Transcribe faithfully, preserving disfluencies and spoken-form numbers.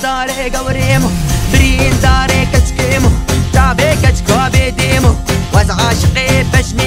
Darê gewrê mo, birîndarê keçikê mo, çavê keçika bê dê mo, ez aşiqê beşmê